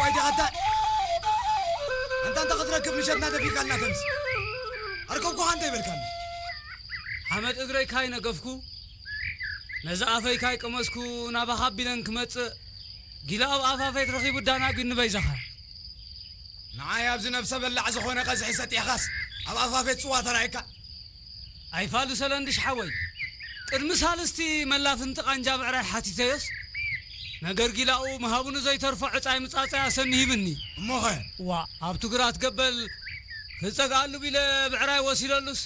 ኣይደቐታ። ኣንታ እንተ ክትረክብ ምሸትና ደፊርካልና ተምስ። ኣርከብኩኻ እንተ ይበልካኒ። ሓመድ እግረይ ካይነገፍኩ፣ ነዚ ኣፈይ ካይቀመስኩ፣ ናባኻ ኣቢለን ክመጽእ፣ ጊላ ኣብ ኣፋፈይ ትረኺቡ ዳና ቢኒ በይዛኻ። ንዓይ ኣብዚ ነብሰ በላዕ ዝኾነ ቀዝሒ ሰጢሕኻስ፣ ኣብ ኣፋፈይ ጽዋ ተራእየካ። ኣይፋሉ ሰለንድሽ ሓወይ፣ ቅድሚ ሳልስቲ መላፍንቲ ቃንጃ ብዕራይ ሓቲተዮስ፣ ነገር ጊላኡ ምሃቡኑ ዘይተርፎ ዕጻይ ምጻጻይ ኣሰኒ ሂብኒ። እሞኸ? ዋ፣ ኣብቱ ግራት ገበል ክጸግኣሉ ቢለ ብዕራይ ወሲደሉስ፣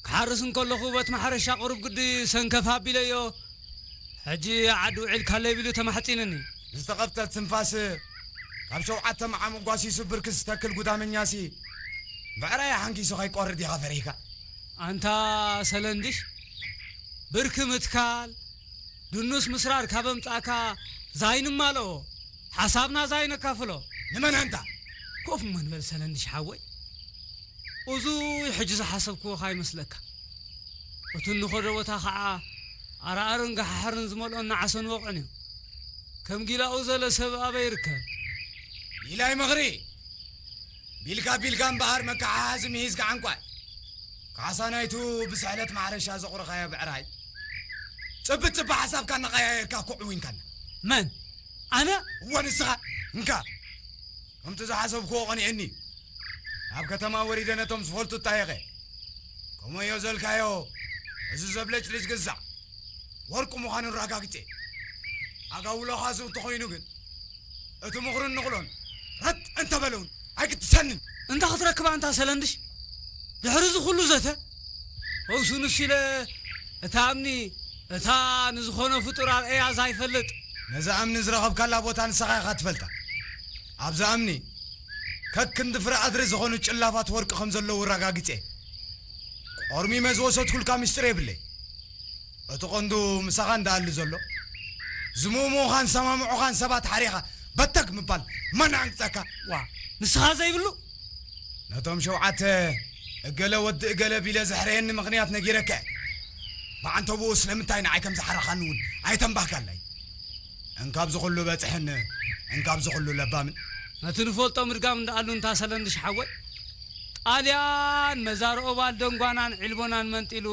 ክሓርስ እንከለኹ በት ማሕረሻ ቁሩብ ግዲ ሰንከፍ ኣቢለዮ። ሕጂ ዓዲ ውዒልካለይ ቢሉ ተማሕጺንኒ። ዝተቐፍተት ትንፋስ ካብ ሸውዓተ መዓሙቕ ጓሲሱ ብርኪ ዝተክል ጉዳመኛሲ፣ ብዕራይ ሓንኪሱ ከይቆርድ ኢኻ ፈሪህካ። ኣንታ ሰለንድሽ፣ ብርኪ ምትካል፣ ድኑስ ምስራር ካብ ኣምጻእካ ዛይንማልኦ፣ ሓሳብና ዛይነካፍሎ። ንመን ኣንታ? ኮፍ እሞ ንበል ሰለንድሽ ሓወይ። እዙይ ሕጂ ዝሓሰብክዎ ኸኣ ይመስለካ። እቲ እንኸዶ ቦታ ኸዓ ኣራኣርን ጋሓሕርን ዝመልኦን ንዓሰን ወቕዕን እዩ። ከም ጊላኡ ዘለ ሰብ ኣበይ ይርከብ? ኢላይ መኽሪ። ቢልካ ቢልካ እምበኣር መከሓሓዚ ምሂዝካ ዓንቋይ። ካሕሳ ናይቱ ብስሕለት ማሕረሻ ዘቑርኻዮ ብዕራይ። ጽብት ጽባ ሓሳብካ እናቐያየርካ እኮ ዕዊንካና። መን? ኣነ? እወ ንስኻ። እንካ። ከምቲ ዝሓሰብክዎ ቐኒዕኒ። ናብ ከተማ ወሪደ ነቶም ዝፈልጡ እጣየቐ። ከምኡዮ ዘልካዮ፣ እዚ ዘብለጭልጭ ግዛዕ ወርቂ ምዃኑ ኣረጋግጼ። ኣጋውሎኻ እዚ እንተኾይኑ ግን፣ እቲ ምኽሩን ንቕሎን ረጥ እንተበለውን ኣይግድሰንን። እንታ ክትረክባ እንታ ሰለንድሽ? ድሕሪ እዚ ኩሉ ዘተ? ፈውሱ ንሱ ኢለ እታ እምኒ፣ እታ ንዝኾነ ፍጡር ኣርእያ ዘይፈልጥ። ነዛ እምኒ ዝረኸብካላ ቦታ ንስኻ ኢኻ ትፈልጣ። ኣብዛ እምኒ፣ ከክንዲ ፍረ ኣድሪ ዝኾኑ ጭላፋት ወርቂ ከም ዘለዉ ኣረጋጊጸ። ቆርሚመ ዝወሰድኩልካ ምስጢር የብለይ። እቲ ቀንዱ ምሳኻ እንዳኣሉ ዘሎ፣ ዝምእምኡኻን ሰማምዑኻን ሰባት ሓሪኻ በተግ ምባል መን ኣንቅጸካ? ዋ፣ ንስኻ ዘይብሉ? ነቶም ሸውዓተ እገለ ወዲ እገለ ቢለ ዘሕረየኒ ምኽንያት ነጊረካ እየ። ብዓንተብኡ ስለምንታይ ንዓይ ከም ዝሓረኻኒ እውን ኣይተንባህካለይ። እንካብ ዝኹሉ በጽሕን እንካብ ዝኹሉ ለባምን። ነቲ ንፈልጦ ምድጋም እንዳኣሉ እንታ ሰለንድሽ ሓወይ፣ ጣልያን መዛርኦባል ደንጓናን ዒልቦናን መንጢሉ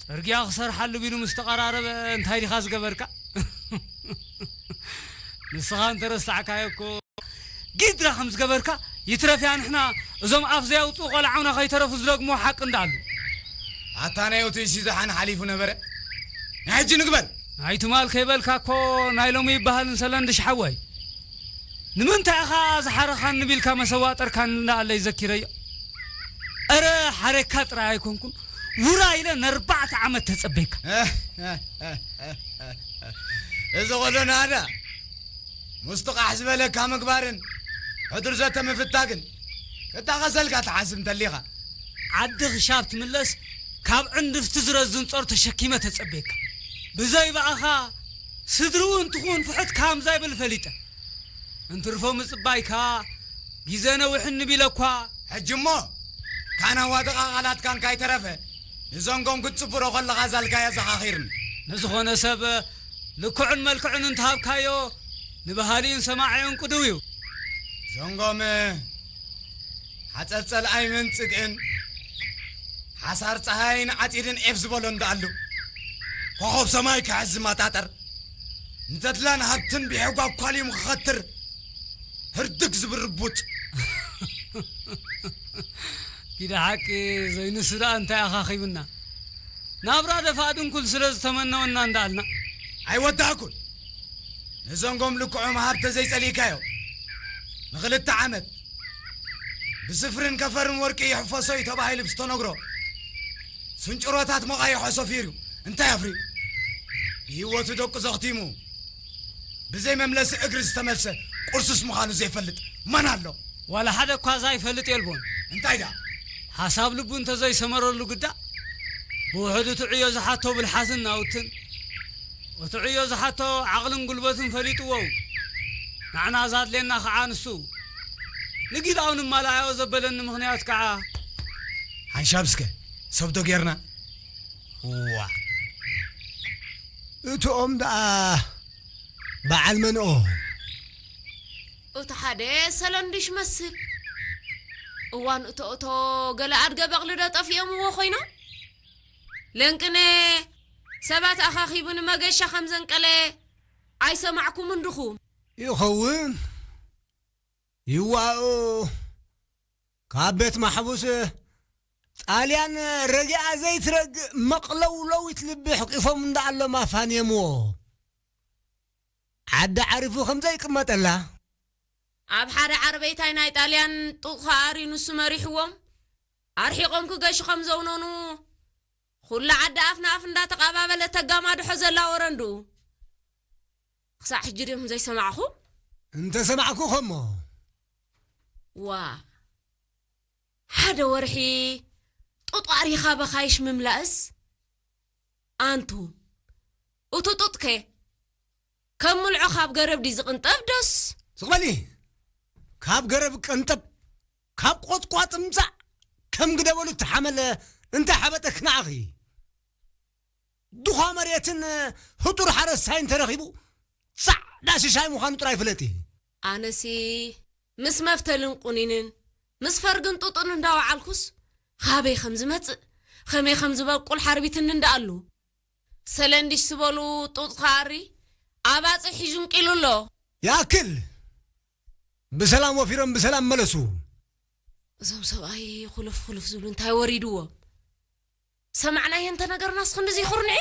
ጽርግያ ክሰርሓሉ ቢሉ ምስ ተቐራረበ እንታይ ዲኻ ዝገበርካ? ንስኻ እንተረሳዕካዮ እኮ ጊድራ ከም ዝገበርካ ይትረፍያ ንሕና እዞም ኣፍ ዘያውፅኡ ቆልዓውና ከይተረፉ ዝደግሞ ሓቂ እንዳኣሉ። ኣታ ናይ ኦትሲ ዝሓን ሓሊፉ ነበረ። ናይ ሕጂ ንግበር። ናይ ትማል ከይበልካ እኮ ናይ ሎሚ ይበሃል እንሰለ እንድሽ ሓወይ። ንምንታይ ኢኻ ዝሓረኻኒ ቢልካ መሰዋጠርካኒ እንዳኣለ ይዘኪረዮ። እረ ሓረካ ጥራይ ኣይኮንኩን፣ ውራ ኢለ ነርባዕተ ዓመት ተጸበይካ። እዚ ኾሎ ናዳ፣ ሙስጥቓሕ ዝበለካ ምግባርን ሕዱር ዘተ ምፍታግን ክታኸሰልካ ትሓስብ እንተሊኻ፣ ዓዲ ክሻብ ትምለስ ካብ ዕንድፍቲ ዝረዝን ጾር ተሸኪመ ተጸበየካ። ብዘይ ብኣኻ ስድርኡ እንትኹን ፍሕት ካም ዛይብል ፈሊጠ። እንትርፎ ምጽባይካ ግዜ ነዊሕኒ ቢለ እኳ። ሕጂ እሞ ካን ኣዋድቓ ቓላትካን ካይተረፈ ንዘንጎም ክትጽብሮ ከለኻ ዛልካያ ዘኻኺርኒ። ንዝኾነ ሰብ ልክዑን መልክዑን እንተሃብካዮ ንበሃሊኡን ሰማዒኡን ቅዱው እዩ። ዘንጎም ሓጸር ጸልኣይ መንጽግእን ሓሳር ጸሃይን ዓጺድን ዔፍ ዝበሎ እንዳኣሉ ኮኾብ ሰማይ ክሕዝ ዝማጣጠር ንተድላን ሃብትን ብሔጓ ኳልዩም ክኸትር ህርድግ ዝብል ርቡጥ። ኪደ ሓቂ ዘይንሱ ደኣ እንታይ ኣኻኺቡና? ናብራ ደፋእ ድንኩል ስለ ዝተመነወና እንዳኣልና። ኣይወዳእኩን። ንዘንጎም ልክዖም ሃብተ ዘይጸሊእካዮ ንኽልተ ዓመት ብስፍርን ከፈርን ወርቂ ይሕፈሶ እዩ ተባሂሉ ብዝተነግሮ ስንጭሮታት መቓይሖ ሰፊሩ እንታይ ኣፍርዩ? ብህይወቱ ደቁ ዘኽቲሙ ብዘይ መምለሲ እግሪ ዝተመልሰ ቁርሱስ ምዃኑ ዘይፈልጥ መን ኣሎ? ዋላ ሓደ እኳ ዘይፈልጥ የልቦን። እንታይ ደኣ? ሓሳብ ልቡ እንተዘይሰመረሉ ግዳ ብውሕዱ እቲ ዕዮ ዝሓቶ ብልሓትን ናውትን፣ እቲ ዕዮ ዝሓቶ ዓቕልን ጉልበትን ፈሊጥዎ። ንዓና ዛድልየና ከዓ ንሱ። ንጊላኡ ንማልኣዮ ዘበለኒ ምኽንያት ከዓ። ሓንሻብ እስከ ሰብ ዶ ጌርና? ዋ፣ እትኦም ደኣ በዓል መንኦም? እቲ ሓደ ሰለንድሽ መስል። እዋን እቶ እቶ ገለ ኣድገ በቕሊ ዶ ጠፊኦምዎ ኮይኖም? ለንቅነ ሰባት ኣኻኺቡ ንመገሻ ከም ዘንቀለ ኣይሰማዕኩምን ድኹም? ይኸውን። ይዋኡ ካብ ቤት ማሕቡስ ጣልያን ረጊኣ ዘይትረግእ መቕለውለዊት ልቢ ሕቂፎም እንዳኣሎም ኣፋንየምዎ። ዓዲ ዓሪፉ ከም ዘይቅመጠላ። ኣብ ሓደ ዓርበይታይ ናይ ጣልያን ጡቕ ከኣሪ ንሱ መሪሕዎም ኣርሒቖም ክገሹ ከም ዘውነኑ ኩሉ ዓዲ ኣፍ ንኣፍ እንዳተቓባበለ ተጋማድሖ ዘላ ወረንዱ። ክሳዕ ሕጂ ድዮም ዘይሰማዕኹ? እንተሰማዕኩ ኸሞ። ዋ፣ ሓደ ወርሒ ጡጥ ኣሪኻ በኻይሽ ምምላእስ? ኣንቱ፣ እቱ ጡጥከ ከም ምልዖ ካብ ገረብ ድዩ ዝቕንጠብ ዶስ? ስቕ በሊ። ካብ ገረብ ቀንጠብ፣ ካብ ቆጥቋጥ ምጻእ፣ ከም ግደበሉ እተሓመለ እንታይ ሓበጠክ ንዓኺ? ድኻ መሬትን ህጡር ሓረስታይ እንተረኺቡ፣ ጻዕዳ ሽሻይ ምዃኑ ጥራይ ፍለጢ። ኣነሲ ምስ መፍተልን ቁኒንን፣ ምስ ፈርግን ጡጥን እንዳወዓልኩስ፣ ኻበይ ከም ዝመጽእ፣ ኸመይ ከም ዝበቁል ሓርቢትኒ እንዳኣሉ። ሰለንድሽ ዝበሉ ጡጥ ኸኣሪ ኣባጽሕ ሒዙ እንቂሉ ኣሎ። ይኣክል! ብሰላም ወፊሮም ብሰላም መለሱ። እዞም ሰብኣይ ኹልፍ ኹልፍ ዝብሉ እንታይ ወሪድዎም? ሰማዕናዮ እንተነገርናስ ክንድዚ ይኹርንዒ?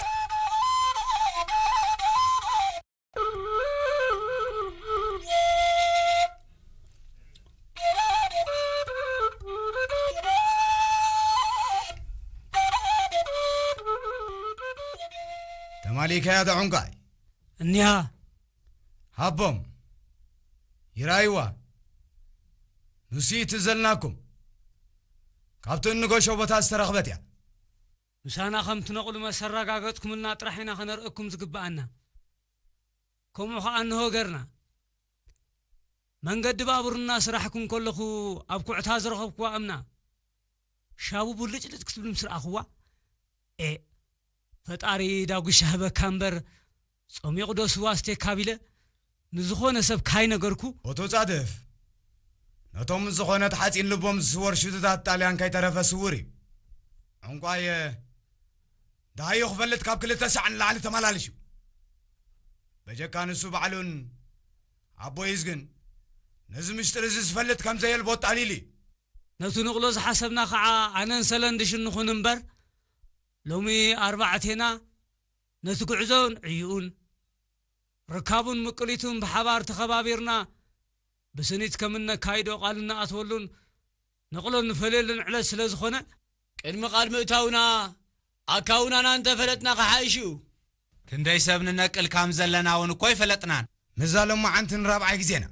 ተማሊካያ ዶ ዕንቋይ? እኒሃ። ሃቦም። ይራይዋ። ንሱ እዩ ትዘልናኩም። ካብቲ እንገሾ ቦታ ዝተረኽበት እያ። ምሳና ከም ትነቕሉ መሰረጋገጽኩምልና ጥራሕ ኢና ከነርእኩም ዝግብኣና። ከምኡ ኸኣ እንሆ ገርና። መንገዲ ባቡር እናስራሕኩ እንከለኹ ኣብ ኩዕታ ዝረኸብኩዋ እምና ሻቡ ብልጭልጭ ክትብል ምስ ረኣኹዋ፣ ኤ፣ ፈጣሪ ዳጉሻ ህበካ እምበር ጾሚቑ ዶ ስዋ ኣስቴካ ቢለ ንዝኾነ ሰብ ካይነገርኩ። ኦቶ ጻድፍ፣ ነቶም ዝኾነት ሓጺን ልቦም ዝስወር ሽቱታት ጣልያን ከይተረፈ ስውር እዩ። ዕንቋየ፣ ደሃዩ ክፈልጥ ካብ ክልተ ሳዕ ንላዕሊ ተመላልሹ። በጀካ ንሱ ባዕሉን ኣቦይዝ ግን ነዚ ምሽጥር እዚ ዝፈልጥ ከም ዘየልቦ ኣጣሊሉ እዩ። ነቲ ንቕሎ ዝሓሰብና ኸዓ ኣነን ሰለንድሽን ንኹን እምበር፣ ሎሚ ኣርባዕቴና ነቲ ጉዕዞን ዕይኡን፣ ርካቡን ምቅሊቱን ብሓባር ተኸባቢርና ብስኒት ከም እነካይዶ ቃል እንኣትወሉን ንቕሎ እንፈልየሉን ዕለት ስለ ዝኾነ፣ ቅድሚ ቃል ምእታውና ኣካውናና እንተፈለጥና ክሓይሽ እዩ። ክንደይ ሰብ ንነቅል ካም ዘለና እውን እኮ ኣይፈለጥናን። ምዛ ሎማዓንቲ ንራብዓይ ግዜና።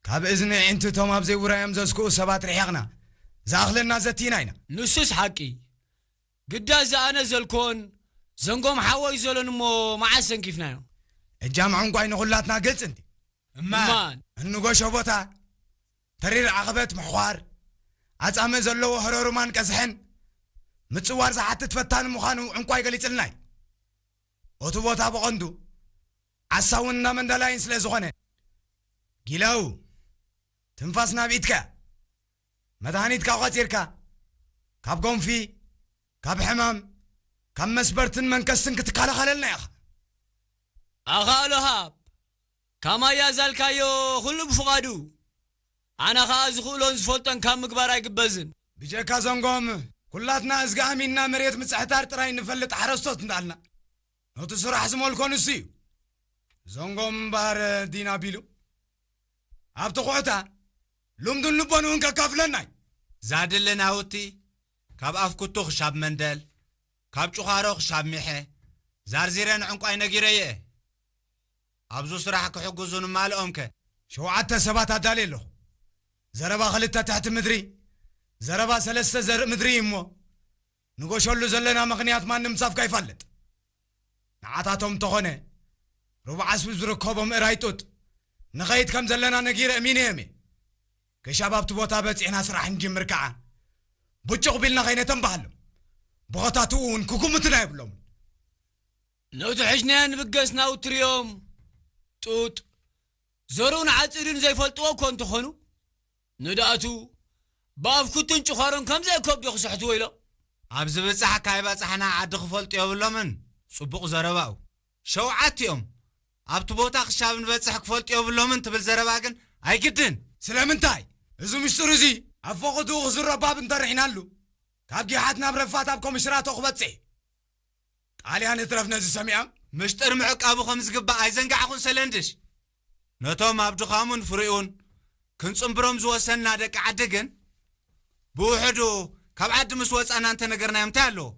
ካብ እዝኒ ኣዒንቲ እቶም ኣብ ዘይውራዮም ዘስክኡ ሰባት ርሒቕና፣ ዝኣኽለና ዘቲና ኢና። ንሱስ ሓቂ። ግዳ እዚ ኣነ ዘልኮን ዘንጎም ሓወይ ዘሎን እሞ መዓስ ሰንኪፍናዮ? እጃም ዕንቋይ ንኹላትና ግልጽ እንዲ። እማን። እማን። እንጎሾ ቦታ፣ ተሪር ዓቐበት ምሕዃር፣ ኣጻምእ ዘለዎ ህረሩማን ቀዝሕን ምጽዋር ዝሓትት ፈታኒ ምዃኑ ዕንቋይ ገሊጽልና እዩ። እቲ ቦታ ብቐንዱ ዓሳውን እንዳ መንደላይን ስለ ዝኾነ፣ ጊላው ትንፋስ ናብ ኢድካ፣ መድሃኒትካ ቆጺርካ፣ ካብ ጎንፊ፣ ካብ ሕማም፣ ካብ መስበርትን መንከስትን ክትከላኸለልና ኢኻ። ኣኻእሎ ሃብ፣ ካማያ ዛልካዮ ኩሉ ብፍቓዱ፣ ኣነ ኸኣ ዝኽእሎን ዝፈልጦን ካብ ምግባር ኣይግበዝን። ብጀካ ዘንጎም፣ ኩላትና እዝጊ ኣሚንና መሬት ምጽሕታር ጥራይ ንፈልጥ ሓረስቶት እንዳልና፣ ነቲ ስራሕ ዝመልኮ ንሱ እዩ። ዘንጎም እምበኣር ዲና ቢሉ፣ ኣብቲ ኩዕታ ልምዱን ልቦን እውን ከካፍለና እዩ። ዛድሊ ናውቲ፣ ካብ ኣፍ ኩቱ ክሻብ መንደል፣ ካብ ጭዃሮ ክሻብ ሚሐ፣ ዛርዚረ ንዕንቋይ ነጊረዮ እየ። ኣብዙ ስራሕ ክሕግዙ ንማልኦም ከ? ሸውዓተ ሰባት ኣዳልየ ኣለኹ። ዘረባ ክልተ ትሕቲ ምድሪ፣ ዘረባ ሰለስተ ዘርኢ ምድሪ እዩ እሞ፣ ንጎሸሉ ዘለና ምኽንያት ማንም ሳፍካ ይፋለጥ። ንዓታቶም እንተኾነ፣ ሩብዓ ስብ ዝርከቦ ምእራይ ጡጥ፣ ንኸይድ ከም ዘለና ነጊረ እሚነዮም እየ። ክሻብ ኣብቲ ቦታ በጺሕና ስራሕ እንጅምር ከኣ፣ ብጭቕ ቢልና ከይነተንባሃሎም፣ ብኸታትኡ እውን ክጉምቱና የብሎምን። ነቲ ሕጅናዮ ንብገስ ናውቲ ርእዮም፣ ጡጥ፣ ዘርኡን ዓጺዱን ዘይፈልጥዎ እኮ እንተኾኑ፣ ንድኣቱ ብኣፍኩትን ጭዃሮን ከም ዘይከብዶ ክስሕትዎ ኢሎም። ኣብ ዝብጻሕ ካይበጻሕና ዓዲ ክፈልጡ የብሎምን። ጽቡቕ ዘረባኡ። ሸውዓቲኦም ኣብቲ ቦታ ክሻብ ንበጽሕ ክፈልጡ የብሎምን ትብል ዘረባ ግን ኣይግድን። ስለምንታይ? እዚ ምስጢር እዚ ኣብ ፈቐድኡ ክዝረብ ኣብ እንተርኢናሉ፣ ካብ ጊሓት ናብ ረፋት ኣብ ኮምሽራቶ ክበጽሕ። ጣልያን እትረፍ ነዚ ሰሚዖም። ምሽጥር ምዕቃቡ ከም ዝግባእ ኣይዘንጋዕኹን ሰለንድሽ። ነቶም ኣብ ድኻሙን ፍሪኡን ክንጽንብሮም ዝወሰንና ደቂ ዓዲ ግን፣ ብውሕዱ ካብ ዓዲ ምስ ወጻና እንተነገርናዮም እንታይ ኣለዎ?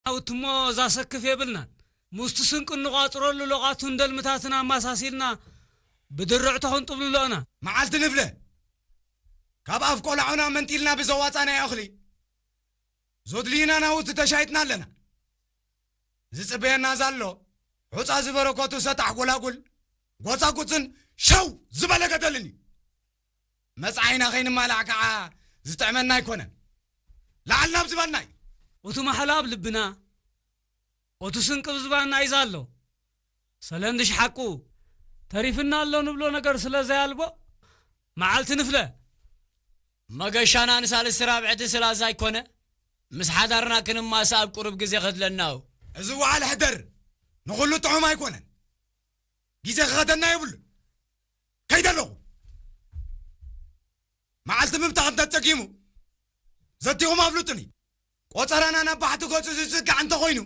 ናውትሞ ዛሰክፍ የብልናን። ምስቲ ስንቂ እንቋጽረሉ ሎቓቱን ደልምታትን ኣማሳሲልና ብድርዕቶ ክንጥብልሎ ኢና። መዓልቲ ንፍለ ካብ ኣፍ ቆላዑና መንጢልና ብዘዋጻናዮ እኽሊ ዞድልዩና ናውቲ ተሻይጥና ኣለና። ዝጽበየና ዘሎ ሑጻ ዝበረከቱ ሰጣሕ ጎላጉል፣ ጎጻጉጽን ሸው ዝበለ ገደልን እዩ። መጻኢና ከይንማላዕ ከዓ ዝጥዕመና ኣይኮነን። ላዕልና ኣብ ዝበልና እዩ። እቲ ማሕላ ኣብ ልብና፣ እቲ ስንቂ ኣብ ዝባንና እዩ ዘሎ። ሰለንድሽ ሓቁ፣ ተሪፍና ኣሎ ንብሎ ነገር ስለ ዘያልቦ፣ መዓልቲ ንፍለ። መገሻና ንሳልስቲ ራብዕቲ ስላሳ ኣይኮነ፣ ምስ ሓዳርና ክንማሳ ኣብ ቁሩብ ግዜ ከድለና እዩ። እዚ ወዓል ሕደር ንኹሉ ጥዑም ኣይኮነን። ግዜ ክኸደና የብሉን። ከይደ ኣለኹ። መዓልቲ ምብታኽ እንተጸጊሙ፣ ዘቲኹም ኣፍልጡኒ። ቆጸራና ናብ ባሕቲ ገጹ ዝጽጋዕ እንተኾይኑ፣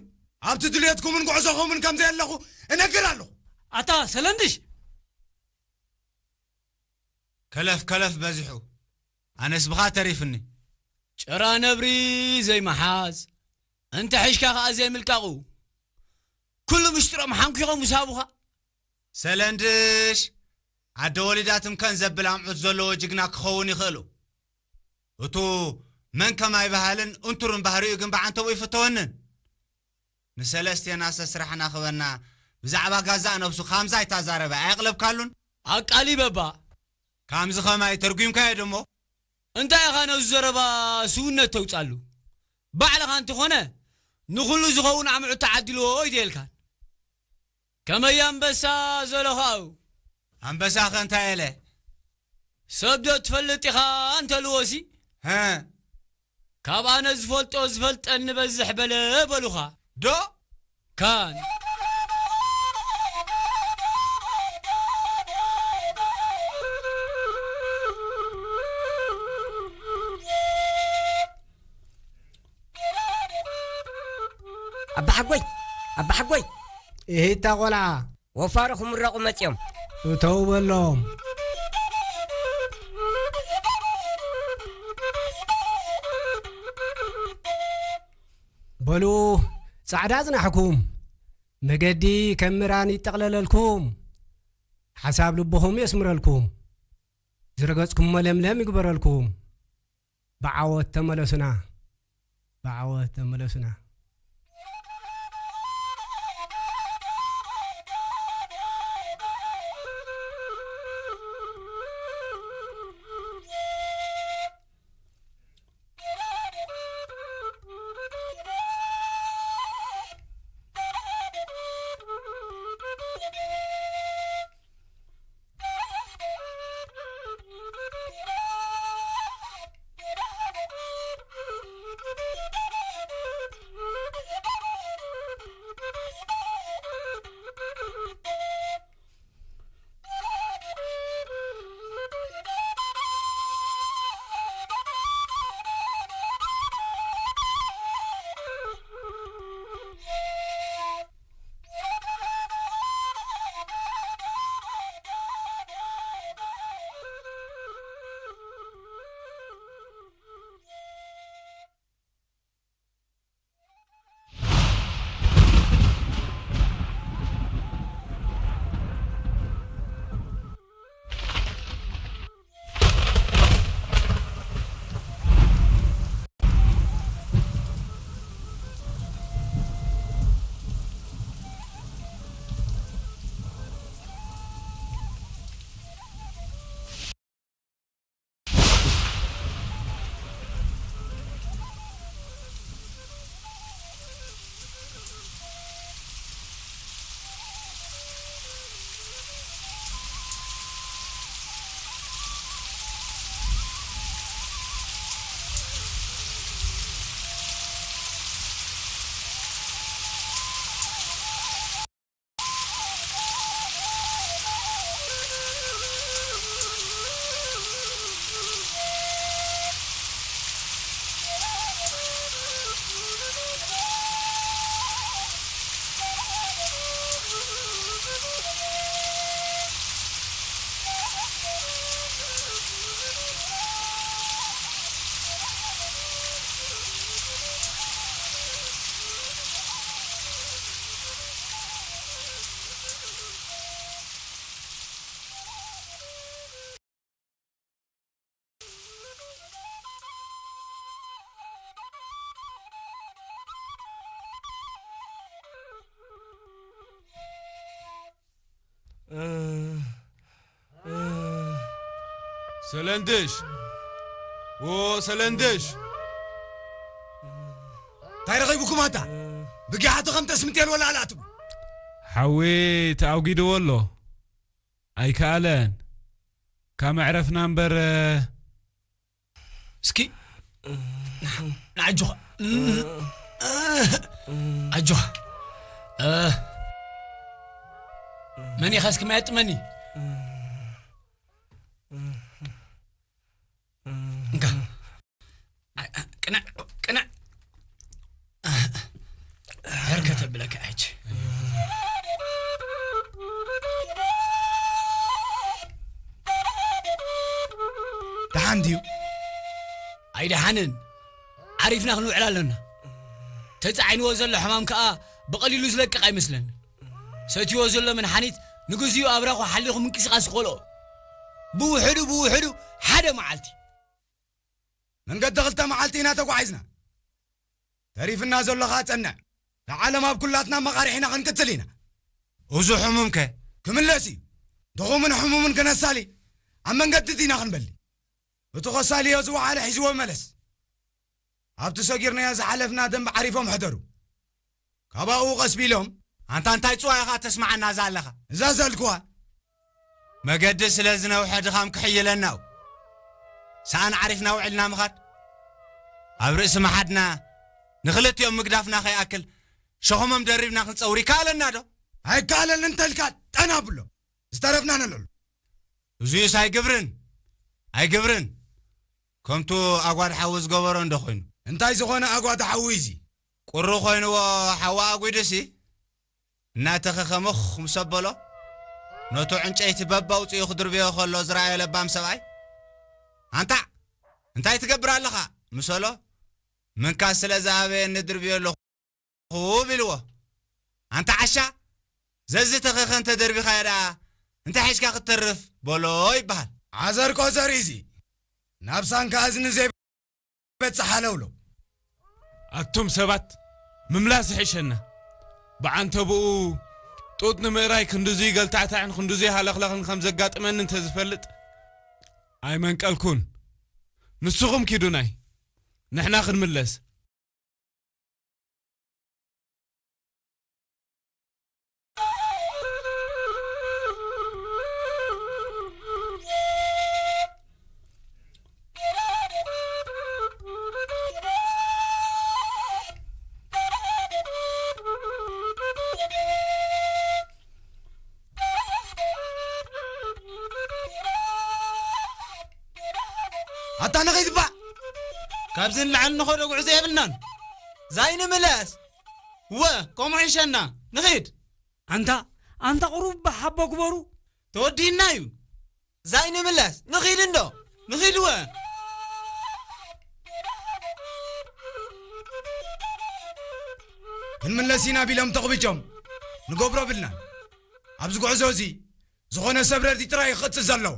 ኣብቲ ድልየትኩምን ጉዕዞኹምን ከም ዘየለኹ እነግር ኣለኹ። ኣታ ሰለንድሽ! ከለፍ ከለፍ በዚሑ። ኣነስ ብኻ ተሪፍኒ። ጭራ ነብሪ ዘይምሓዝ፣ እንተ ሒሽካ ኸኣ ዘይምልቃቑ። ኩሉ ምሽጥሮም ሓንኪኾም ውሳቡኻ። ሰለንድሽ፣ ዓደ ወሊዳ ትምከን ዘብል ኣምዑት ዘለዎ ጅግና ክኸውን ይኽእሉ። እቱ መን ከማይ በሃልን እንቱርን ባህሪኡ ግን ብዓንተቦ ይፍተወንን። ንሰለስቴና ሰስራሕና ክበና ብዛዕባ ጋዛእ ነብሱ ካምዛ ኣይታዛረበ ኣየቕለብካሉን? ኣቃሊበ እባ። ካምዚ ኸማይ ተርጒምካዮ ድሞ? እንታይ ኢኻ ነዚ ዘረባ ስውነት ተውጻሉ? ባዕልኻ እንተኾነ ንኹሉ ዝኸውን ኣምዑት ተዓዲልዎ እዩ ደልካን። ከመይ ኣንበሳ ዘለኻኡ? ኣንበሳኸ እንታይ ኢለ? ሰብ ዶ ትፈልጥ ኢኻ እንተልዎሲ? ሀ? ካብ ኣነ ዝፈልጦ ዝፈልጠኒ በዝሕ በለ በሉኻ። ዶ? ካን። ኣባሓጎይ፣ ኣባሓጎይ። እሂታ ቆልዓ። ወፋሪ ክምረቑ መጺኦም። እተው በሎም። በሉ፣ ጻዕዳ ጽናሕኩም፣ መገዲ ከም ምራን ይጠቕለለልኩም፣ ሓሳብ ልብኹም የስምረልኩም፣ ዝረገጽኩሞ ለምለም ይግበረልኩም። ብዓወት ተመለሱና፣ ብዓወት ተመለሱና። ሰለንድሽ! ዎ ሰለንድሽ! እንታይ ረኺብኩም ኣታ? ብጊሓቱ ከም ተስምጤል ወላ ኣላትኩም። ሓዊ ተኣጒድዎ ኣሎ። ኣይከኣለን። ካብ መዕረፍና እምበር፣ እስኪ ንዓጆኻ። ኣጆኻ። መን ኢኻ እስኪ ማየጥመኒ? እንካ። ቅንዕ፣ ቅንዕ። ሕርከት ኣብለካ ሕጂ። ደሓን ድዩ? ኣይደሓንን። ዓሪፍና ክንውዕል ኣለና። ተጻዒንዎ ዘሎ ሕማም ከኣ ብቐሊሉ ዝለቅቕ ኣይመስለንን። ሰትይዎ ዘሎ መድሓኒት ንግዚኡ ኣብራኹ ሓሊኹ ምንቅስቓስ ይኸልኦ። ብውሕዱ፣ ብውሕዱ ሓደ መዓልቲ። መንገዲ ክልተ መዓልቲ ኢና ተጓዒዝና። ተሪፍና ዘሎ ኸኣ ጸንዕ። ንዓለም ኣብ ኩላትና መቓርሕ ኢና ክንቅጽል ኢና። እዚ ሕሙምከ? ክምለስ እዩ። ድኹምን ሕሙምን ክነሳሊ ኣብ መንገዲ ዲና ክንበሊ። እቲ ከሳልዮ ዝወዓለ ሒዝዎ መለስ። ኣብቲ ሰጊርናዮ ዝሓለፍና ደንብ ዓሪፎም ሕደሩ። ካባኡ ቀስ ቢሎም፣ ኣንታ እንታይ ጽዋ ኢኻ ተስምዓና እዛ ኣለኻ? እዛ ዘልክዋ። መገዲ ስለ ዝነውሐ ድኻም ክሕይለና እዩ። ሰኣን ዓሪፍና ውዕልና ምኻድ። ኣብ ርእሲ መሓድና ንኽልቲኦም ምግዳፍና ከይኣክል ሸኸሞም ደሪብና ክንጸውር ይከኣለና ዶ? ኣይከኣለን እንተልካ ጠና ብሎ። ዝተረፍና ነለሉ። እዙይስ ኣይግብርን፣ ኣይግብርን። ከምቱ ኣጓድ ሓዊ ዝገበሮ እንዶ ኮይኑ። እንታይ ዝኾነ ኣጓድ ሓዊ እዚ? ቁሪ ኮይንዎ ሓዊ ኣጒዱሲ፣ እናተኸኸ ምኽ ምስ ኣበሎ፣ ነቱ ዕንጨይቲ በብ ኣውጺኡ ክድርብዮ ከሎ ዝረኣየ ለባም ሰብኣይ፣ "ኣንታ፣ እንታይ ትገብር ኣለኻ?" ምስ በሎ፣ "ምንካስ ስለ ዝኣበየኒ ድርብዮ ኣለኹ" ኢልዎ። "ኣንታ ዓሻ፣ ዘዝተኸኸ እንተ ደርቢኻዮ ደኣ፣ እንታይ ሒዝካ ክትተርፍ?" በሎ ይበሃል። ዓዘር ቆዘር እዚ፣ ናብ ሳንካ እዝኒ ዘይበጽሕ ሃለውለው። ኣቱም ሰባት፣ ምምላስ ይሕሸና። ብዓንተብኡ፣ ጡጥ ንምእራይ ክንድዙይ ገልታዕታዕን ክንድዙይ ሃለኽለኽን ከም ዘጋጥመኒ እንተ ዝፈልጥ፣ ኣይመንቀልኩን። ንስኹም ኪዱናይ፣ ንሕና ክንምለስ። ኣታ ንኺድ እባ። ካብዚ ንላዕሊ ንኸዶ ጉዕዞ የብልናን። ዛይ ንምለስ። ወ፣ ከምኡ ይሸና። ንኺድ። ኣንታ፣ ኣንታ ቁሩብ ሓቦ ግበሩ። ተወዲእና እዩ። ዛይ ንምለስ። ንኺድ እንዶ። ንኺድ ወ። ክንምለስ ኢና ቢሎም ተቕቢጆም። ንገብሮ ብልናን። ኣብዚ ጉዕዞ እዚ ዝኾነ ሰብ ረድኢ ጥራይ ክቕጽል ዘለዎ።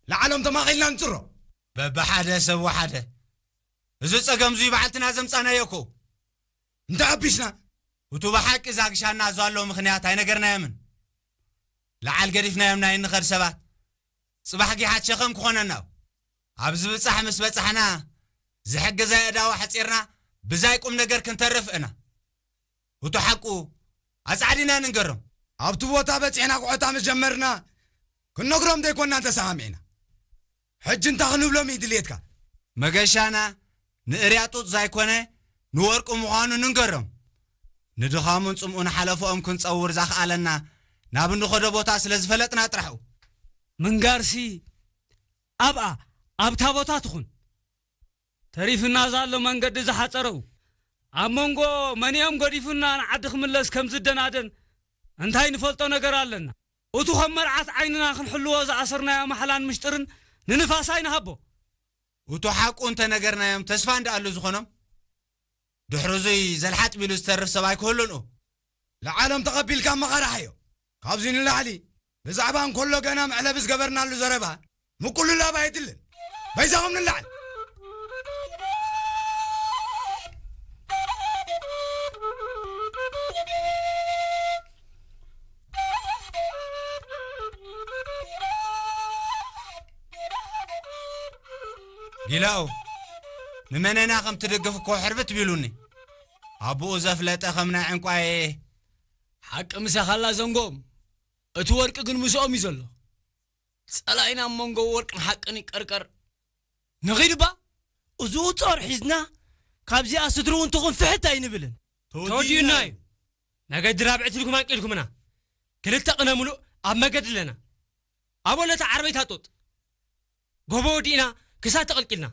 ላዕሎም ተማቒልና ንጽሮ። በብሓደ ሰብ ወሓደ። እዚ ጸገም እዙይ ባዕልትና ዘምጻናዮ እኮ። እንታይ ኣቢስና? እቱ ብሓቂ ዛግሻና ዘሎ ምኽንያት ኣይነገርናዮምን። ለዓል ገዲፍናዮም ናይ እንኸድ ሰባት ጽባሕ ጊሓት ሸኸም ክኾነና እዩ። ኣብ ዝብጻሕ ምስ በጻሕና ዝሕግዝ ኣእዳው ኣሕጺርና ብዛይ ቁም ነገር ክንተርፍ እና። እቱ ሓቁ ኣጻዕዲና ንንገሮም። ኣብቲ ቦታ በጺሕና ኩዕታ ምስ ጀመርና ክንነግሮም ዘይኮንና ተሰማሚዕና። ሕጂ እንታይ ክንብሎም እዩ ድልየትካ? መገሻና ንእርያ ጡጥ ዘይኮነ ንወርቂ ምዃኑ ንንገሮም። ንድኻሙን ጽምኡን ሓለፍኦም ክንጸውር ዘኽኣለና ናብ እንኸዶ ቦታ ስለ ዝፈለጥና ጥራሕ እዩ። ምንጋርሲ ኣብኣ ኣብታ ቦታ ትኹን። ተሪፍና ዘሎ መንገዲ ዝሓጸረው ኣብ መንጎ መንኦም ገዲፉና ንዓዲ ክምለስ ከም ዝደናደን እንታይ ንፈልጦ ነገር ኣለና? እቱ ከም መርዓት ዓይንና ክንሕልዎ ዝኣሰርናዮ ማሕላን ምሽጥርን ንንፋስ ኣይንሃቦ። እቱ ሓቁ እንተነገርናዮም ተስፋ እንዳኣሉ ዝኾኖም ድሕሪ እዙይ ዘልሓጥ ቢሉ ዝተርፍ ሰብ ኣይክህሉን እዩ። ለዓሎም ተቐቢልካ መቐራሕዮ። ካብዚ ንላዕሊ ብዛዕባ እንከሎ ገና መዕለቢ ዝገበርናሉ ዘረባ ምቁልላብ ኣየድልን። በይዛኹም ንላዕል። ጊላኡ፣ ንመነና ከም ትድግፍ እኮ ሕርብት ቢሉኒ። ኣቦኡ ዘፍለጠ ከም ናይ ዕንቋየ። ሓቂ ምሳኻላ ዘንጎም። እቲ ወርቂ ግን ምስኦም እዩ ዘሎ። ጸላኢና ኣብ መንጎ ወርቅን ሓቅን ይቀርቀር። ንኺድ እባ፣ እዚኡ ጾር ሒዝና ካብዚኣ ስድሪ እውን ትኹን ፍሕት ኣይንብልን። ተወዲኡና እዩ። መገዲ ራብዕቲ ኢልኩም ኣንቂልኩምና። ክልተ ቅነ ሙሉእ ኣብ መገዲ ኣለና። ኣብ ወለታ ዓርበይታ ጡጥ። ጎቦ ወዲእና ክሳብ ተቐልቂልና።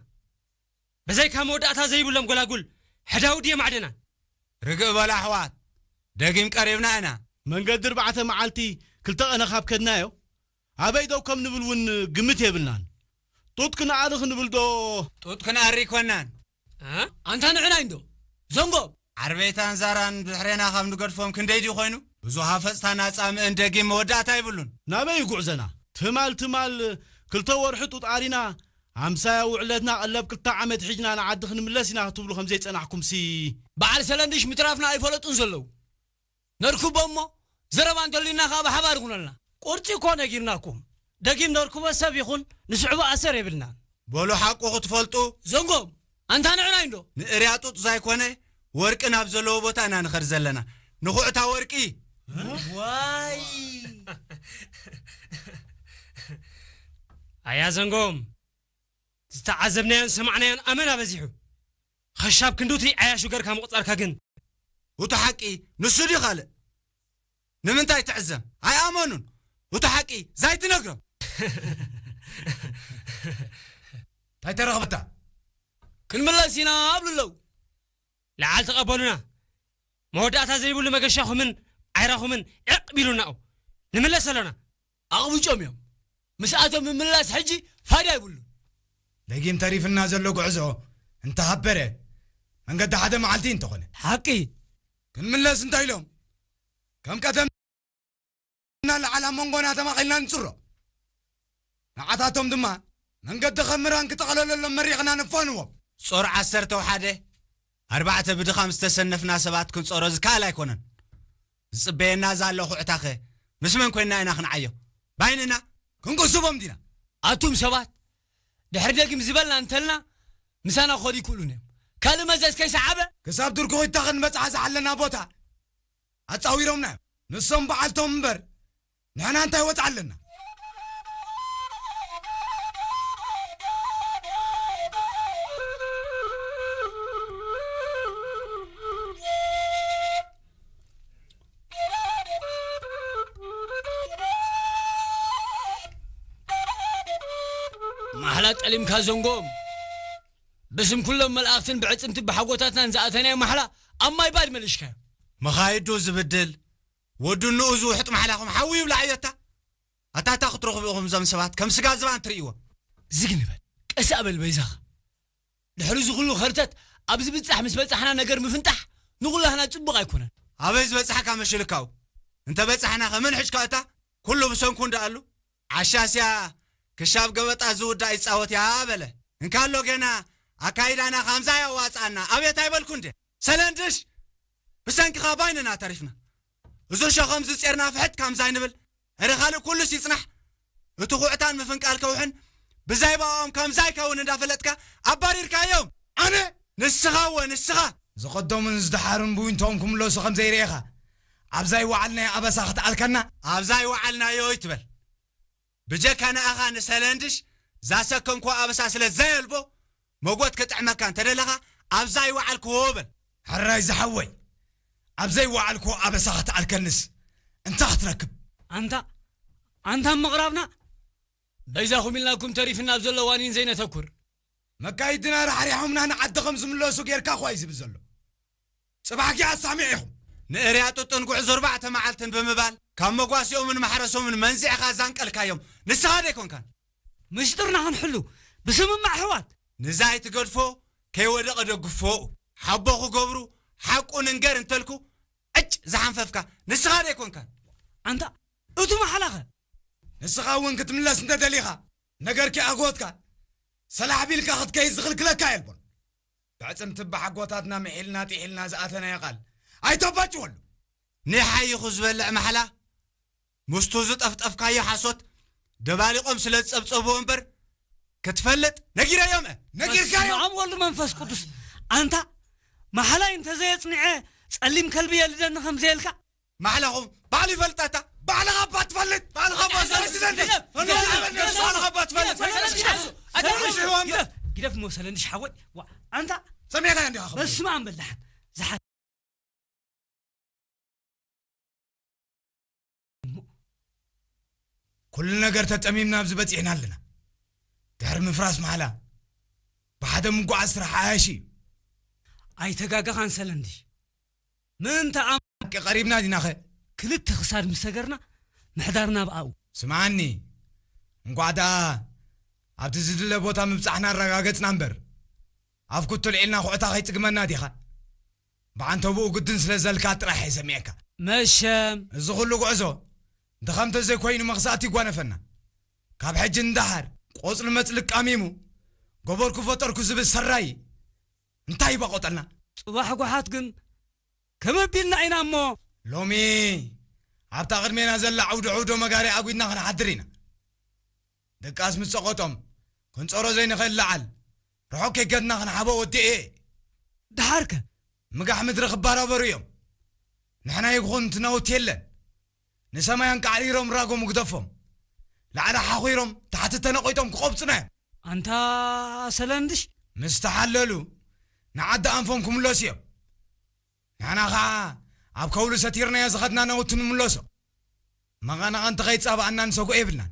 በዘይካ መወዳእታ ዘይብሎም ጎላጉል ሕዳውዲ የማዕደና። ርግእ በሉ ኣሕዋት፣ ደጊም ቀሪብና ኢና። መንገዲ ኣርባዕተ መዓልቲ ክልተ ቀነ ካብ ከድናዮ፣ ኣበይ ደው ከም ንብል እውን ግምት የብልናን። ጡጥ ክንኣሪ ክንብል ዶ? ጡጥ ክንኣሪ ኣይኮናን። እ? ኣንታ ንዕና እንዶ? ዘንጎ! ዓርበይታን ዛራን ብድሕሬና ካብ ንገድፎም ክንደይ ድዩ ኮይኑ? ብዙ ሃፈጽታና ጻምእን ደጊም መወዳእታ ይብሉን። ናበይ እዩ ጉዕዘና? ትማል ትማል ክልተ ወርሒ ጡጥ ኣሪና፣ ኣምሳያ ውዕለትና ቀለብ ክልተ ዓመት ሒዝና ንዓዲ ክንምለስ ኢና ክትብሉ ከም ዘይጸናሕኩምሲ። በዓል ሰለንድሽ ምትራፍና ኣይፈለጡን ዘለዉ። ነርክቦ እሞ፣ ዘረባ እንተልዩና ከኣ ብሓባር ይኹነልና። ቁርጺ እኮ ነጊርናኩም። ደጊም ነርክቦ ሰብ ይኹን ንስዕቦ ኣሰር የብልናን። በሉ ሓቁ ክትፈልጡ። ዘንጎም፣ ኣንታ ንዕናይ እንዶ? ንእርያ ጡጥ ዘይኮነ፣ ወርቂ ናብ ዘለዎ ቦታ ኢና ንኸድ ዘለና። ንኹዕታ ወርቂ። ዋይ! ኣያ ዘንጎም፣ ዝተዓዘብናዮን ሰማዕናዮን ኣመና በዚሑ። ኸሻብ ክንዱቲ ዓያሹ ገርካ ምቑጻርካ ግን። እቲ ሓቂ ንሱ ድዩ ካልእ? ንምንታይ ትዕዘም? ኣይኣመኑን። እቲ ሓቂ ዛይትነግሮም። እንታይ ተረኽበታ? ክንምለስ ኢና ኣብሉ ኣለዉ። ለዓል ተቐበሉና። መወዳእታ ዘይብሉ መገሻኹምን ዓይራኹምን ዕቕ ቢሉናኡ። ንምለስ ኣሎና። ኣቕብጮም እዮም። ምስኣቶም ምምላስ ሕጂ ፋይዳ ይብሉን። ደጊም ተሪፍና ዘሎ ጉዕዞ እንተሃበረ፣ መንገዲ ሓደ መዓልቲ እንተኾነ። ሓቂ። ክንምለስ እንታይ ኢሎም? ከም ቀደም እናለዓል ኣብ መንጎና ተማቒልና ንጽሮ። ንዓታቶም ድማ መንገዲ ከም ምራን ክጠቕለለሎም መሪቕና ነፋንዎም። ጾር ዓሰርተ ሓደ ኣርባዕተ ብድኻም ዝተሰነፍና ሰባት ክንጾሮ ዝከኣል ኣይኮነን። ዝጽበየና ዘሎ ኹዕታኸ ምስ መን ኮይንና ኢና ክንዓዮ? ባይንና ክንቅስቦም ዲና? ኣቱም ሰባት፣ ድሕሪ ደጊም ዝበልና እንተልና፣ ምሳና ክኸዱ ይክእሉን እዮም። ካልእ መዘዝ ከይሰዓበ? ክሳብ ድርኩኺታ ክንበጽሓ ዝሓለና ቦታ ኣጻዊሮምና እዮም። ንሶም በዓልቶም እምበር፣ ንሕና እንታይ ወጽዓ ኣለና? ማሕላ ጠሊምካ ዘንጎም። ብስም ኩሎም መላእኽትን ብዕጽምቲ ብሓጎታትናን ዝኣተናዮ ማሕላ ኣብ ማይ ባድ መሊሽካዮ። መኻይዱ ዝብድል፣ ወዱ ንኡ ዝውሕጥ ማሕላኹም ሓዊ ይብላ ኣየታ። ኣታ፣ ኣታ ክትረኽቡ ኢኹም እዞም ሰባት ከም ስጋ ዝባን ትርእይዎም። ዝግ ንበል፣ ቀስ ኣበል በይዛኻ። ድሕሪ እዚ ኩሉ ኸርተት ኣብ ዝብጻሕ ምስ በጻሕና ነገር ምፍንጣሕ ንኹላህና ጽቡቕ ኣይኮነን። ኣበይ ዝበጻሕካ መሽልካው? እንተ በጻሕና ከመን ሕጅካ እታ ኩሉ ብሰንኩ እንዳኣሉ? ዓሻስያ ክሻብ ገበጣ ዝውዳእ ይጻወት እያ በለ። እንካሎ ገና ኣካይዳና ካምዛ ያዋጻና። ኣቤት ኣይበልኩ እንዴ? ሰለንድሽ ብሰንክኻ ባይንና ተሪፍና። እዚ ሸኸም ዝጼርና ፍሕት ካምዛ ይንብል። እረ ካልእ ኩሉስ ይጽናሕ። እቲ ኩዕታን ምፍንቃል ከውሕን ብዛይ ባኦም ከምዛ ይከውን እንዳፈለጥካ ኣባሪርካዮም። ኣነ? ንስኻ እወ ንስኻ። ዝቐደሙን ዝደሓሩን ብዊንቶም ክምለሱ ከም ዘይርኤኻ፣ ኣብዛ ይወዓልናዮ ኣበሳ ክትኣልከና? ኣብዛ ይወዓልናዮ ይትበል። ብጀካ ንኣኻ ንሰለንድሽ ዛሰከምኮ ኣበሳ ስለ ዘየልቦ፣ መጎት ክጥዕመካ እንተደለኻ፣ ኣብዛ ይወዓልክዎ በል። ሕራይ ዝሓወይ፣ ኣብ ዘይወዓልክዎ ኣበሳ ክትኣልከንስ እንታይ ክትረክብ? ኣንታ፣ ኣንታ ምቕራብና፣ በይዛኹም ኢልናኩም ተሪፍና ኣብ ዘሎ ዋኒን ዘይነተኩር። መካይድና ራሕሪሖምና ንዓዲ ከም ዝምለሱ ጌርካ እኳ እዩ ዝብል ዘሎ። ጽባሕ ጊያ ኣሳሚዕ ኢኹም። ንእርያ ጡጥን ጉዕዞ ኣርባዕተ መዓልትን ብምባል፣ ካብ መጓሲኦምን ማሕረሶምን መንዚዕኻ ዛንቀልካዮም። ንስኻ ዶ ኣይኮንካን? ምሽጥርና ክንሕሉ፣ ብስምማዕ ኣሕዋት። ንዛይ ትገድፎ፣ ከይወደቐ ደግፎ። ሓቦ ክገብሩ፣ ሓቁ ንንገር እንተልኩ፣ ዕጭ ዝሓንፈፍካ፣ ንስኻ ዶ ኣይኮንካን? ኣንታ፣ እቱ ማሕላኸ? ንስኻ እውን ክትምለስ እንተ ደሊኻ፣ ነገርኪ ኣጎትካ፣ ሰላሕ ቢልካ ክትከይድ ዝኽልክለካ የልቦን። ብዕጽምቲ ብሓጎታትና ምሒልና ጢሒልና ዝኣተናዮ ቃል ኣይተባጭወሉ። ንሓይኹ ዝበልዕ ማሕላ ምስቱ ዝጠፍጠፍካዮ ሓሶት ደባሊቖም ስለ ዝጸብጸብዎ እምበር፣ ክትፈልጥ ነጊረዮም። ነጊርካዮ? በስመ ኣብ ወልድ መንፈስ ቅዱስ። ኣንታ ማሕላይ እንተዘየጽኒዐ ጸሊም ከልቢ የልደኒ ከም ዘየልካ። ማሕላኹም ባዕሉ ይፈልጣታ። ባዕልኻ እባ ትፈልጥ። ባዕልኻ እባ ትፈልጥ። ግደፍ፣ ግደፍ፣ ግደፍ፣ ባዕልኻ እባ ትፈልጥ። ግደፍ፣ ግደፍ፣ ግደፍ፣ ግደፍ፣ ግደፍ፣ ግደፍ፣ ግደፍ፣ ግደፍ፣ ግደፍ፣ መሰለ እንድሽ ሓወይ። ዋ፣ ኣንታ ሰሚዕካ እንዲኻ ኸም በስመ ኣብ በላሕን። ዝሓ- ኩሉ ነገር ተጠሚምና ኣብዚ በጺሕና ኣለና። ድሕሪ ምፍራስ ማሕላ ብሓደ ምጓዓዝ ስራሕ ዓያሺ እዩ። ኣይተጋገኻን ሰለንድሽ። ምእንተ ኣም- ሓቂ ቀሪብና ዲናኸ? ክልተ ክሳድ ምስ ሰገርና ምሕዳርና ብኣኡ። ስምዓኒ፣ እንቋዕ ደኣ ኣብቲ ዝድለ ቦታ ምብጻሕና ኣረጋገጽና እምበር፣ ኣፍ ኩቱ ልዒልና ኩዕታ ከይጽግመና ዲኻ? ብዓንተቦኡ ግድን ስለ ዘልካ ጥራሕ እየ ሰሚዐካ። መሸም። እዚ ኩሉ ጉዕዞ ድኻም ተዘይኮይኑ መኽሳእቲ ይጓነፈና። ካብ ሕጂ ንደሓር ቆጽሊ መጽሊ ቃሚሙ፣ ገበርኩ ፈጠርኩ ዝብል ሰራይ እንታይ ይባቆጠልና? ጽባሕ ጓሓት ግን ከመይ ኣቢልና ኢና እሞ? ሎሚ ኣብታ ቅድሜና ዘላ ዕውዶ ዕውዶ መጋሪ ኣጒድና ክንሓድር ኢና። ድቃስ ምስ ጸቐጦም ክንጸሮ ዘይንኽእል ለዓል ርሑቕ ከይከድና ክንሓቦ ወዲኤ። ደሓርከ? ምጋሕ ምድሪ ክባራበሩ እዮም። ንሕና ይኹን እቲ ናውቲ የለን። ንሰማይ ኣንቃዕሪሮም ራጎም ግደፎም። ላዕሊ ሓኺሮም ታሕቲ ተነቒጦም ክቖብጹና እዮም። ኣንታ ሰለንድሽ? ምስ ተሓለሉ ንዓዲ ኣንፎም ክምለሱ እዮም። ንሕና ኸዓ ኣብ ከውሊ ሰቲርናዮ ዝኸድና ናውቲ ንምለሶ። መቐናቕንቲ ከይጻባኣና ንሰጉኦ የብልናን።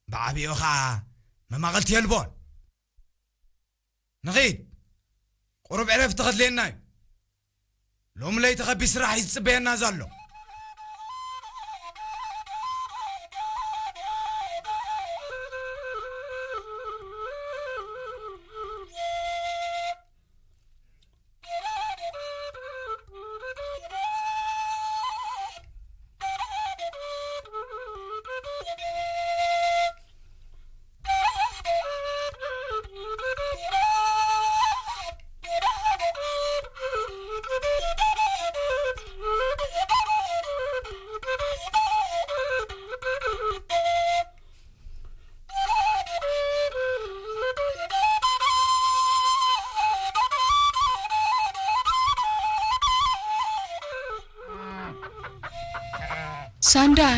ብዓቢኡ ኸዓ መማቕልቲ የልቦን። ንኺድ። ቁሩብ ዕረፍቲ ከድልየና እዩ። ሎሚ ለይቲ ከቢድ ስራሕ እዩ ዝጽበየና ዘሎ። ሳንዳይ፣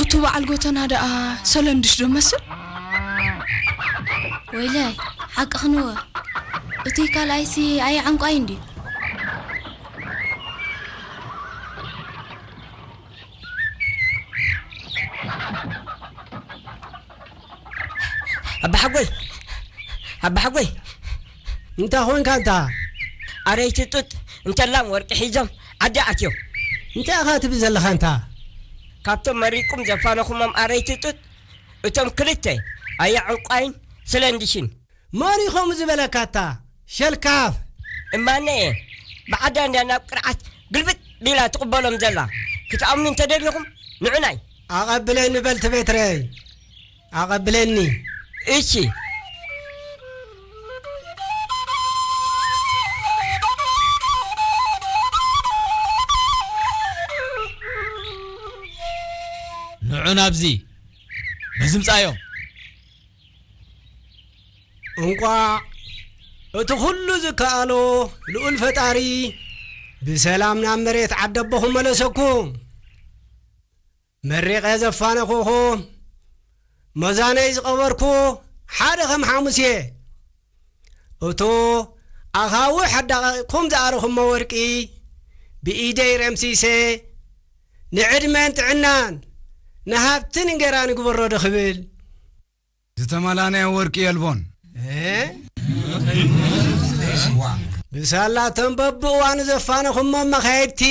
እቱ በዓል ጎተና ደኣ ሰለንድሽ ዶ መስል? ወይለይ፣ ሓቅኽንወ። እቲ ካልኣይሲ ኣየ ዕንቋይ እንድዩ። ኣባሓጎይ፣ ኣባሓጎይ። እንታይ ኾንካ እንታ? ኣረይቲ ጡጥ እንተላም ወርቂ ሒዞም ዓዲ ኣትዮም። እንታይ ኢኻ ትብል ዘለኻ እንታ? ካብቶም መሪቁም ዘፋነኹሞም ኣረይቲ ጡጥ እቶም ክልተ ኣያ ዕንቋይን ስለንድሽን። መን እዩ ከምኡ ዝበለካ እታ ሸልካፍ? እማነ እየ። ብዓዳ እንድያ ናብ ቅርዓት ግልብጥ ቢላ ትቕበሎም ዘላ። ክትኣምኑ እንተደሊኹም ንዑናይ። ኣቐብለኒ በል ትቤትረይ። ኣቐብለኒ። እሺ። ንዑ ናብዚ። በዚ ምጻዮም። እንቋዕ እቲ ኹሉ ዝከኣሎ ልኡል ፈጣሪ ብሰላም ናብ መሬት ዓዲ ኣቦኹም መለሰኩም። መሪቐ ዘፋነኹኹ፣ መዛነይ ዝቐበርኩ ሓደ ከም ሓሙስ እየ። እቶ ኣኻውሕ ኣዳቒቕኩም ዝኣረኹሞ ወርቂ ብኢደይ ረምሲሰ፣ ንዕድመን ጥዕናን ንሃብትን እንጌራን ይግበሮ ዶ ክብል? ዝተመላነየ ወርቂ የልቦን። እ? ብሳላቶም በብእዋኑ ዘፋነኹሞ መኻይድቲ፣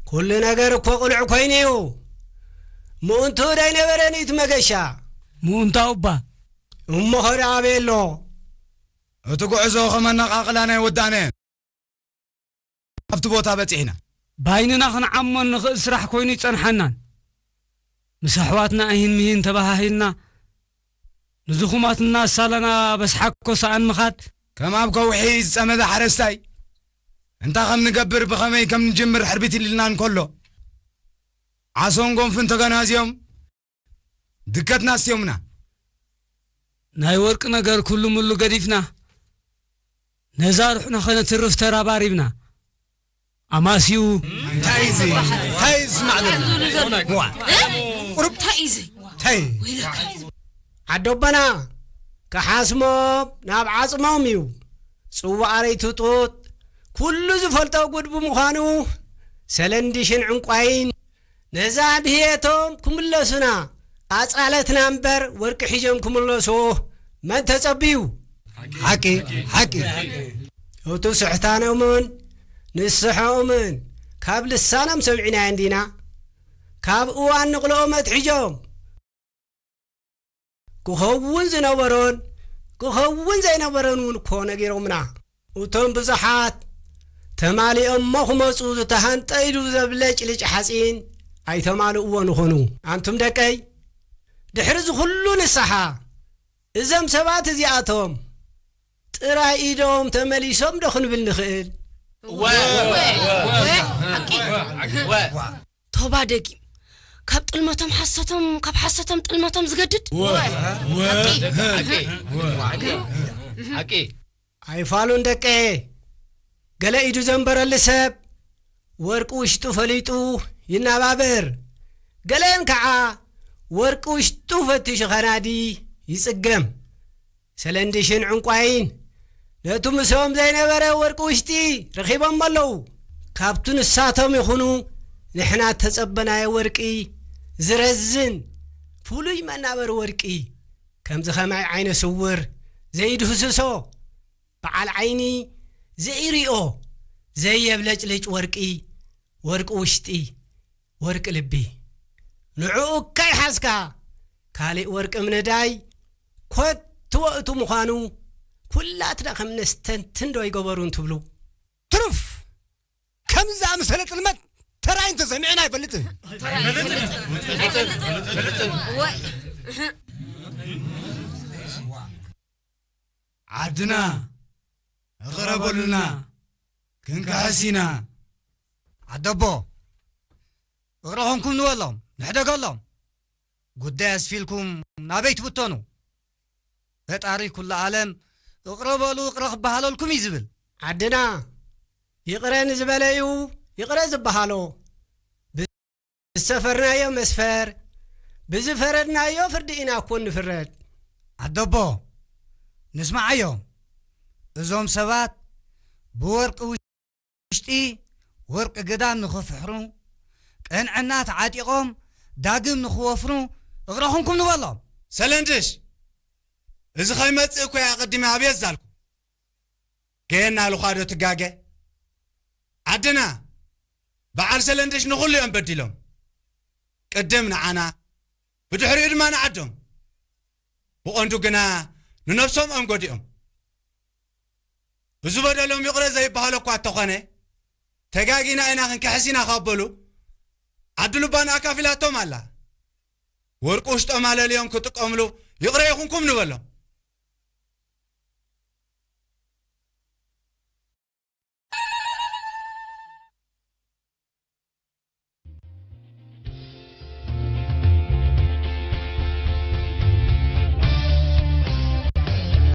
ኩሉ ነገር እኮ ቅሉዕ ኮይኑ እዩ። ምኡንቱ ዶ ኣይነበረን እዩ እቲ መገሻ? ምኡንታኡ እባ። እሞ ኸ ደኣ ኣበይ ኣሎ? እቲ ጉዕዞ ከመነቓቕላ ናይ ወዳእናየን ኣብቲ ቦታ በጺሕና። ባይንና ክንዓሞ እንኽእል ስራሕ ኮይኑ ይጸንሓናን። ምስ ኣሕዋትና እሂን ምሂን ተባሃሂልና፣ ንዝኹማትና ኣሳላና በስሓኮ ሰኣን ምኻድ። ከም ኣብ ከውሒ ዝጸመደ ሓረስታይ፣ እንታይ ከም ንገብር ብኸመይ ከም ንጅምር ሕርቢት ኢልና እንከሎ፣ ዓሶን ጎንፍን ተገናዝዮም ድከትና ኣስትዮምና። ናይ ወርቂ ነገር ኩሉ ሙሉ ገዲፍና፣ ነዛ ሩሕና ኸነትርፍ ተራባሪብና። ኣማስዩ እንታይ እዚ? እንታይ እዚ ማለት እዩ? ዋ። ቁሩብ እንታይ እዚ? እንታይ? ወይለካ። ዓዶቦና፣ ከሓስሞም ናብ ዓጽሞም እዩ። ጽዋኣረይ ትጡጥ፣ ኩሉ ዝፈልጦ ጉድ ብምዃኑ፣ ሰለንድሽን ዕንቋይን ነዛ ድህየቶም ክምለሱና፣ ኣጻለትና እምበር ወርቂ ሒዞም ክምለሱ መን ተጸብዩ? ሓቂ፣ ሓቂ። እቱ ስሕታኖምን ንስሐኦምን ካብ ልሳኖም ሰሚዕናዮ እንዲና። ካብ እዋን ንቕልኦም ኣትሒዞም ክኸውን ዝነበሮን ክኸውን ዘይነበሮን እውን እኮ ነጊሮምና። እቶም ብዙሓት ተማሊኦሞ ክመጹ ዝተሃንጠ ኢሉ ዘብለጭልጭ ሓጺን ኣይተማልእዎን ይኾኑ። ኣንቱም ደቀይ፣ ድሕሪ እዚ ኩሉ ንስሓ፣ እዞም ሰባት እዚኣቶም ጥራይ ኢዶም ተመሊሶም ዶ ክንብል ንኽእል? እወ፣ እወ፣ እወ፣ እወ፣ እወ፣ ሓቂ። እወ። ቶባ ደጊም፣ ካብ ጥልመቶም ሓሰቶም፣ ካብ ሓሰቶም ጥልመቶም ዝገድድ? እወ፣ እወ፣ ሓቂ። ሓቂ። ሓቂ። ኣይፋሉን ደቀየ። ገለ ኢዱ ዘንበረሉ ሰብ ወርቂ ውሽጡ ፈሊጡ ይናባበር። ገለን ከዓ ወርቂ ውሽጡ ፈቲሹ ኸናዲ ይጽገም። ሰለንድሽን ዕንቋይን ነቱ ምስኦም ዘይነበረ ወርቂ ውሽጢ ረኺቦም ኣለዉ። ካብቱ ንሳቶም ይኹኑ ንሕና ተጸበናዮ ወርቂ ዝረዝን ፍሉይ መናበሪ ወርቂ፣ ከምዚ ኸማይ ዓይነ ስውር ዘይድህስሶ፣ በዓል ዓይኒ ዘይሪኦ፣ ዘየብለጭልጭ ወርቂ፣ ወርቂ ውሽጢ፣ ወርቂ ልቢ። ንዕኡ እካ ይሓዝካ፣ ካሊእ ወርቂ ምንዳይ ኮት ትወእቱ ምዃኑ ኩላትና ከም ነስተንትን ዶ ይገበሩን ትብሉ? ትሩፍ! ከምዚ ዝኣመሰለ ጥልመት ተራይ እንተሰሚዕና ኣይፈልጥን። ዓድና፣ እቕረበሉና፣ ክንክሕስ ኢና። ዓደቦ፣ እቕረ ኾንኩም ንበሎም፣ ንሕደገሎም። ጉዳይ ኣስፊልኩም ናበይ ትብተኑ? ፈጣሪ ኩሉ ዓለም እቕረ በሉ፣ እቕረ ክበሃለልኩም እዩ ዝብል። ዓድና፣ ይቕረ ንዝበለ እዩ ይቕረ ዝበሃሎ። ብዝሰፈርናዮ መስፈር፣ ብዝፈረድናዮ ፍርዲ ኢና እኮ ንፍረድ። ዓደቦ፣ ንስምዓዮም። እዞም ሰባት ብወርቂ ውሽጢ ወርቂ ግዳም ንኽፍሕሩ፣ ቅንዕና ተዓጢቖም ዳግም ንኽወፍሩ እቕረ ኹንኩም ንበሎም። ሰለንድሽ፣ እዚ ኸይመጽእ እኮ እየ ኣቐዲመ ኣብየት ዛልኩ። ገየና ኣሉኻ ዶ ትጋገ? ዓድና፣ በዓል ሰለንድሽ ንኹሉ እዮም በዲሎም። ቅድም ንዓና፣ ብድሕሪኡ ድማ ንዓዶም። ብቐንዱ ግና ንነብሶም እዮም ጎዲኦም። እዚ በደሎም ይቕረ ዘይበሃሎ እኳ እንተኾነ፣ ተጋጊና ኢና ክንክሕስ ኢና ካብ በሉ፣ ዓዲ ልባና ኣካፊላቶም ኣላ። ወርቂ ውሽጦም ኣለልዮም ክጥቀምሉ ይቕረ ይኹንኩም ንበሎም።